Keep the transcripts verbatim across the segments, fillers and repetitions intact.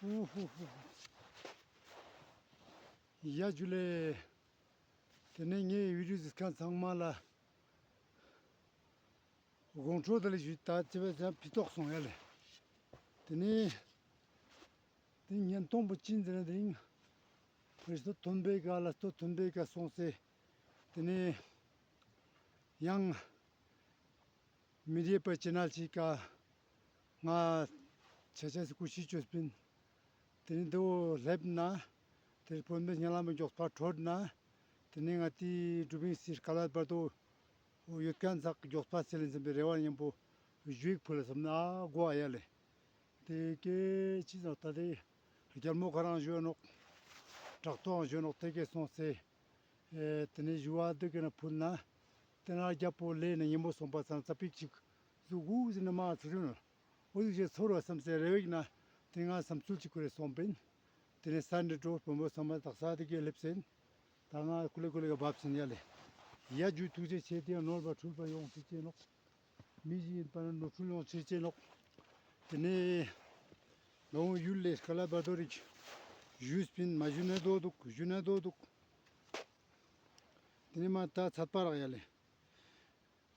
ཡ་ཇུ་ལེ། དེ་ནས་ངའི་བི་ཌིའོ་གཟིགས་མཁན་ཚང་མ་ལ་དགོང་དྲོ་བདེ་ལེགས་ཞུ། ད་ཅི་བས་ཙམ་ཕི་ཏོག་སོང་ཡ་ལེ། དེ་ནས་དེ་ཉིན་སྟོང་པོ་ཅི་ཟེར་ན་དེ་རིང་རི་སྟོད་མཐོན་པོའི་ཀ་ལ་སྟོད་མཐོན་པོའི་ཀ་སོང་སེ། དེ་ནས་ཡང་མི་རིགས་པའི་ཅེ་ནལ་ཅིག་ག་ང་ཆ་ཆ་སི་ཀུ་ཤི་ཅོས་པིན། དེ་ནས་དེ་བོ་སླེབས་ན་དེ་དཔོན་པོའི་སྙན་ལམ་མགྱོགས་པ་འཕྲོད་ན་དེ་ནས་ང་ཏི་གྲུབ་བིན་སི་སྐལ་བ་བར་དོ་ཡོད་མཁན་ཚག་མགྱོགས་པ་སེ་ལེན་སེམས་པའི་རེ་བ་ཉམ་པོ་ཞུ་ཡིག་ཕུལ་ལ་སོམ་ན་ཨ་གོ་ཨ་ཡ་ལེ། དེ་ཀེ་ཅི་ཟེར་ད་དེ་རྒྱལ་མོ་ཁ་རང་ཞུ་ནོག། དྲག་ཏོའང་ཞུ་ནོག། དེ་ཀེ་སོང་སེ། ཨེ་དེ་ནས་ཞུ་བ་དེ་ཀེ་ན་ཕུལ་ན་དེ་ན་རྒྱལ་པོ་ལེ་ན་ཉེ་མོ་སོང་པ་ཚང་ཙ་པིག་ཅིག་ཟུག་གུ་ཟེར་ན་མ་ཚུགས་ཞུ་ནོག། འོ་ཟུག་ཞེ་ཚོར་བ་བསམ་སེ་རེ་བ་ཡིག་ན་དེ་ང་བསམ་ཚུལ་ཅིག་ཁུར་རེ་སོང་པིན། དེ་ནས་ས་འདྲེ་འགྲོ་བོན་པོ་ཚང་མ་དག་ས་དེ་ཀེ་སླེབས་སེན། ད་ང་ཀུ་ལེ་ཀུ་ལེ་ག་བབས་སེན་ཡ་ལེ། ཡ་ཇུ་ཐུགས་རྗེ་ཆེ། དེ་ཡང་ནོར་བ་འཁྲུལ་པ་ཡོང་སྲིད་ཅེ་ནོག། མི་ཞིག་ཡིན་པ་ན་ནོར་འཁྲུལ་ཡོང་སྲིད་ཅེ་ནོག། དེ་ནས་ང་བོ་ཡུལ་ལས་སྐལ་བ་བར་དོ་རིག་ཞུས་པིན། མ་ཞུ་ན་དོ་འདུག། ཞུ་ན་དོ་འདུག། དེ་ནས་མ་ད་ཚར་པ་རག་ཡ་ལེ།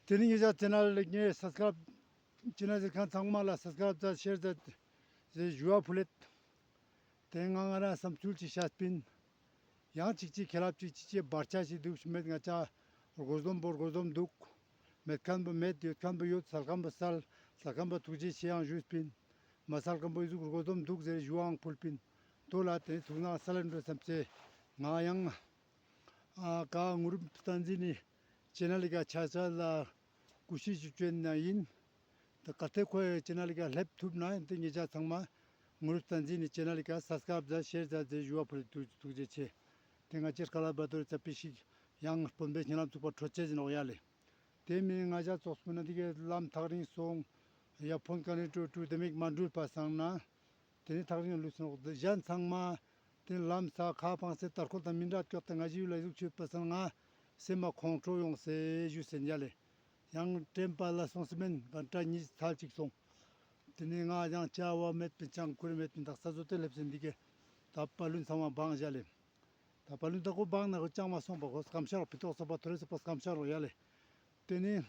དེ་ནས་ངེད་ཅག་ཅེ་ནལ་ལ་ངས་སབ་སི་ཀ་རབ་ཅེ་ནལ་ཟེར་མཁན་ཚང་མ་ལ་སབ་སི་ཀ་རབ་མཛད་ཤེར་མཛད་ཟེར་ཞུ་བ་ཕུལ་ལེད། དེ་ང་ང་རང་བསམ་ཚུལ་ཅིག་བཤད་པིན། ཡང་ཅིག་ཅིག་ཁེ་ལབ་ཅིག་ཅིག་ཅིག་བར་ཆད་ཅིག་འདུག་མེད། ང་ཅག་རྒོལ་འཛོམས་པོ་རྒོལ་འཛོམས་འདུག། མེད་མཁན་པོ་མེད། ཡོད་མཁན་པོ་ཡོད། སལ་མཁན་པོ་སལ། སལ་མཁན་པོ་ཐུགས་རྗེ་ཆེ་ཡང་ཞུས་པིན། མ་སལ་མཁན་པོ་ཡི་ཟུག་རྒོལ་འཛོམས་འདུག་ཟེར་ཞུ་བའང་ཕུལ་པིན། དོ་ལ་དེ་ཐུགས་སྣང་སལ་ལེན་འགྲོ་བསམ་ཚེ་ང་ཡང་ཨ་ཀ་ངུ་རུབ་བསྟན་འཛིན་ནི་ཅེ་ནལ་ལི་ཀ་ཆ་ཆ་ལ་ཀུ་ཤི་ཞུ་ཅེན་ན་ཡིན། ད་གལ་ཏེ་ཁོའི་ཅེ་ནལ་ལི་ཀ་སླེབས་ཐུབ་ན་ཡིན་ཏེ་ངེད་ཅག་ཚང་མ་ངུ་རུབ་བསྟན་འཛིན་ནི་ཅེ་ནལ་ལི་ཀ་སབ་སི་ཀ་རབ་མཛད་ཤེར་མཛད་ཟེར་ཞུ་བ་ཕུལ་ཐུགས་ཐུགས་རྗེ་ཆེ། དེ་ང་ཅེར་ཀ་ལ་བ་དོར་ཙ་པི་ཞིག་ཡང་དཔོན་པོའི་སྙན་ལམ་ཚུགས་པ་འཕྲོད་ཅེས་ཡིན་ནོག་ཡ་ལེ། དེ་མིན་ང་ཅག་ཙོགས་པོ་ན་དེ་གའི་ལམ་ཐག་རིང་སོང་། ཡ་ཕོན་ཀ་ནས་སྤྲོ་སྤྲོ་དེ་མིག་མ་འགྲུལ་པ་སང་ན། དེ་ནས་ཐག་རིང་ལུས་སོང་། གཞན་ཚང་མ་དེ་ལམ་ས་ཁ་ཕངས་སེ་དར་ཁོལ་དང་མི་འདྲ་སྐྱོག་དང་ང་ཞི་ཡུལ་ལ་ཟུག་ཆུད་པ་སང་ང་སེམས་མ་ཁོང་ཁྲོ་ཡོང་སེ་ཞུ་སེན་ཡ་ལེ། ཡང་དྲན་པ་ལ་སོང་སེ་མེན་གན་ཏྲ་གཉིས་ཚར་གཅིག་སོང་། དེ་ནས་ང་ཡང་བྱ་བ་མེད་པིན་ཅང་ཁུར་མེད་པིན་དག་ས་བཟོ་དེ་སླེབས་སེན་འདི་གའི་ད་པ་ལུན་ཚང་མ་བང་ཞ་ལེ། ད་པ་ལུན་ད་ཁོ་བང་ན་ཁོ་ཅང་མ་སོང་པ་ཁོ་སྐམ་ཤ་རོག་ཕི་ཏོག་ས་པ་ཐོ་རེ་ས་པ་སྐམ་ཤ་རོག་ཡ་ལེ། དེ་ནས་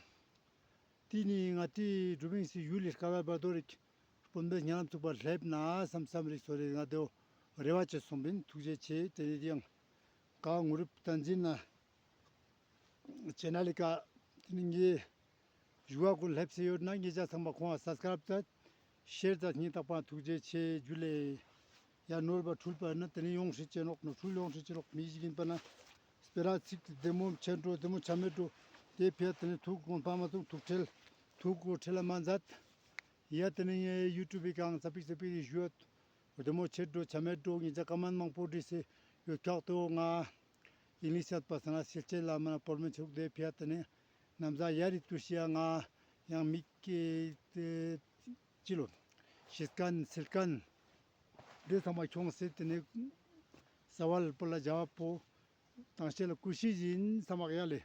དེ་ནས་ང་ཏི་གྲུབ་བིན་སི་ཡུལ་ལི་སྐལ་བ་བར་དོ་རིག་དཔོན་པོའི་སྙན་ལམ་ཚུགས་པ་སླེབས་ན་བསམ་བསམ་རིག་སོ་རེ་ང་དེའོ་རེ་བ་ཅེས་སོང་པིན། ཐུགས་རྗེ་ཆེ། དེ་ནས་དེ་ཡང་ཀ་ངུ་རུབ་བསྟན་འཛིན་ན་ཅེ་ནལ་ལི་ཀ་དེ་ནི་ངའི་ཞུ་བ་ཀུན་སླེབས་སེ་ཡོད་ན་ངེད་ཅག་ཚང་མ་ཁོང་ང་སབ་སི་ཀ་རབ་མཛད་ཤེར་མཛད་སྙིང་ཐག་པ་ཐུགས་རྗེ་ཆེ་ཇུ་ལེ། ཡ་ནོར་བ་འཁྲུལ་པ་ན་དེ་ནི་ཡོང་སྲིད་ཅེ་ནོག། ནོར་འཁྲུལ་ཡོང་སྲིད་ཅེ་ནོག། མི་ཞིག་ཡིན་པ་ན་སྤེ་ར་ཚིག་བདེ་མོ་ཆེན་འགྲོ་བདེ་མོ་ཆ་མེད་འགྲོ། དེ་ཕི་ཡ་དེ་ནི་ཐུགས་དགོངས་པ་མ་ཐུག་ཐུགས་ཁྲེལ་ཐུགས་དགོས་ཁྲེལ་ལ་མ་མཛད། ཡ་དེ་ནི་ངའི་ཡུ་ཊུབ་བི་ཀ་ཙ་པིག་ཙ་པིག་རིག་ཞུ་ཡོད། བདེ་མོ་ཆེ་འགྲོ་ཆ་མེད་འགྲོ་ངེད་ཅག་ཀ་མན་མང་པོ་བྲིས་སེ་ཡོད་ཁག་ཏོ་ང་ཨིང་ལིཤ་ཡོད་པ་སང་ན་སིལ་ཅེ་ལ་མ་ན་པོར་མེན་ཆུག་དེ་ཕི་ཡ་དེ་ནི་ནམ་ཟ་ཡ་རི་ཏུ་ཤི་ཡ་ང་ཡང་མིག་གི་ཅི་ལོ་ཤི་སྐན་སིལ་སྐན་དེ་ཚང་མ་ཁྱོངས་སེ་དེ་ནི་ས་བལ་པོ་ལ་བྱ་བ་པོ་དང་ཤེས་ལ་ཀུ་ཤི་ཡིན་ས་མག་ཡ་ལེ།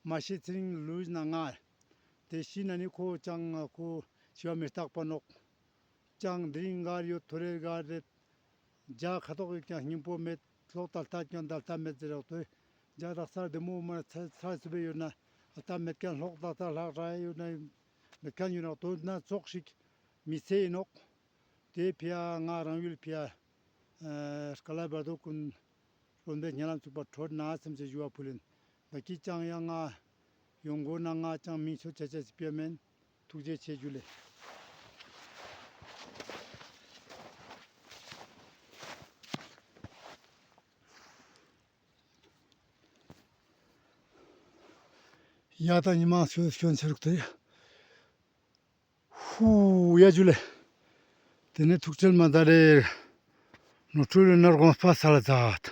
མ་ཤེས་ཚེ་རིང་ལུས་ན་ང་དེ་ཤི་ན་ནི་ཁོ་ཅང་ཁོ་ཤི་བ་མི་རྟག་པ་ནོག། ཅང་དེ་རིང་གར་ཡོད་ཐོ་རེ་གར་རེད། རྒྱ་ཁ་དོག་ཡོད་ཀྱང་སྙིང་པོ་མེད། ལྷོག་ད་ལྟ་ཀྱང་ད་ལྟ་མེད་ཟེར་རོགས་ཏོ། རྒྱ་དག་ས་བདེ་མོ་མ་ཚ་ཚ་སུ་བེ་ཡོད་ན་ད་ལྟ་མེད་ཀྱང་ལྷོག་ད་ལྟ་ལྷག་ར་ཡོད་ན་མེད་ཀྱང་ཡོད་ན་དོན་ན་ཙོགས་ཤིག་མི་ཚེ་ཡིན་ནོག། དེ་ཕི་ཡ་ང་རང་ཡུལ་ཕི་ཡ་ཨ་སྐལ་བ་བར་དོ་ཀུན་དཔོན་པོའི་སྙན་ལམ་ཚུགས་པ་འཕྲོད་ན་སེམས་ཅན་ཞུ་བ་ཕུལ་ཡིན། བ་ཀི་ཅང་ཡང་ང་ཡོང་དགོས་ན་ང་ཅང་མིང་ཆོ་ཆ་ཆ་སི་པེ་མེན། ཐུགས་རྗེ་ཆེ་ཇུ་ལེ། ཡ་ད་ཉི་མ་སྐྱོན་སྐྱོན་ཆ་རུག་ཏེ། ཧུ་ཡ་ཇུ་ལེ། དེ་ནས་ཐུགས་ཁྲེལ་མ་མཛད་རེ། ནོར་འཁྲུལ་ཡོད་ན་དགོངས་པ་སལ་མཛད།